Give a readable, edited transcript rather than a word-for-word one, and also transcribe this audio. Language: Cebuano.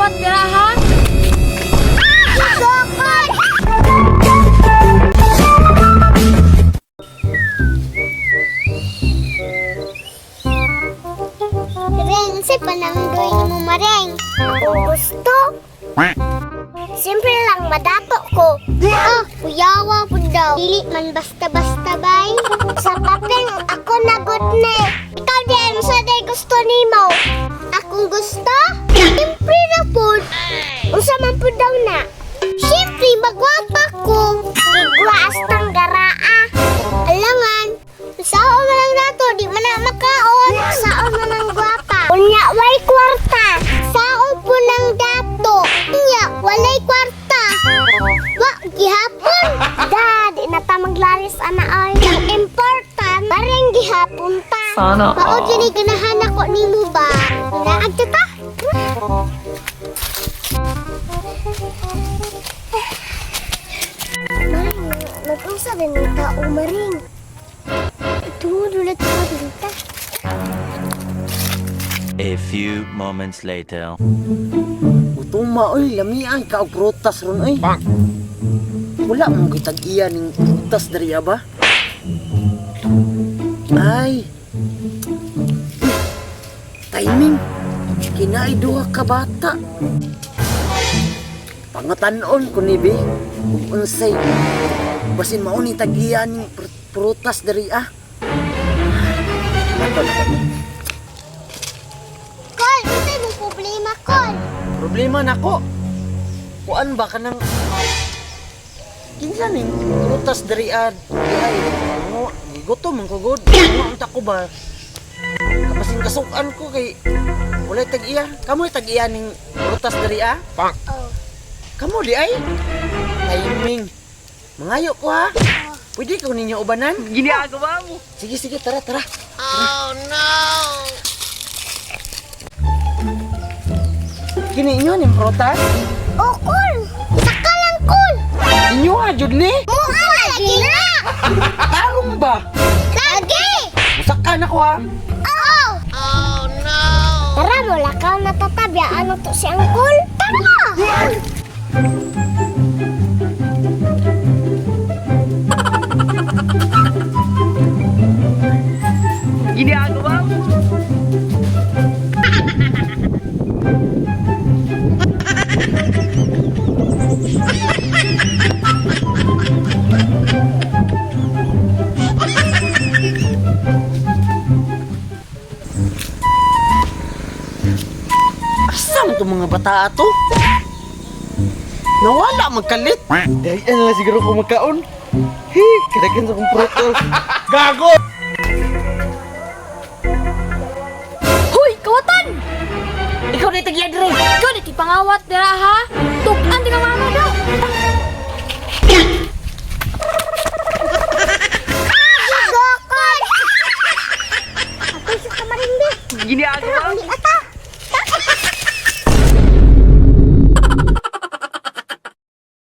pangawat dira ha? Gugokot! Reng, si panangdoy mo mareng. Ako gusto. Siyempre lang, madato ko. Ah, kuyawa po daw. Dili man basta-basta bay. Sa papel, ako na good na. Ikaw din, sa day gusto nimo. Akong gusto? Siyempre na po. Unsa man po daw na. Siyempre, magwapa ko. Igwaas tang garaa. Alangan, sao man lang nato, di man na makaon. Sao man ang gwapa. Unya, way kwarta. Sao po ng dato. Unya, walay kwarta. Wa, gihapon. Da, di na ta maglaris ana ay. Ang important, bareng gihapon ta. Sana Mao all. dili ganahan ako nimo ba? Naag ta ta. Maring, nag-usa din ng tao, Maring. Tungod ulit ko din ta. A few moments later. Utuma oy, lamian ka og prutas ron oy. Wala mo kitag iya ning prutas diri ba? Ay. Uy, timing. Kinaay duha ka bata. Pangatan-on ko ni bi. Ug unsay basin mao ni tag-iya ning prutas diri ah. Nato, nato. Kol, unsay mong problema, Kol? Problema nako. Kuan ba ka ng kinsa ning prutas diri ad di ay mo gutom man ko gud. Mo unta ko ba? Kapasin kasukan ko kay walay tag-iya. Kamoy tag-iya ning prutas diri ah. Oh. Kamo di ay. Timing. Mangayo ko ha. Pwede ko ninyo ubanan? Ginagawa mo. Sige sige, tara tara. Oh, no! Kini inyo ning prutas? Oh, Kol! Saka lang, Kol! Inyo ha jud ni. Mua lagi na! Tarong ba? Lagi! Usaka na ko ha. Oo! Oh, no! Tara, wala ka natatabya. Ano to si Angkol? Tara! Ginagawa mo. Asa man itong mga bata ato? Nawala magkalit. Dahil na lang siguro ko magkaon. Hi, kadagan sa kong prutas. Gago! Huy, kawatan! Ikaw na itagyan rin. Ikaw di pangawat dira ha? Tukan di ka mama daw. Gugokot! Ako sa kamarimbi. Ginagawa mo.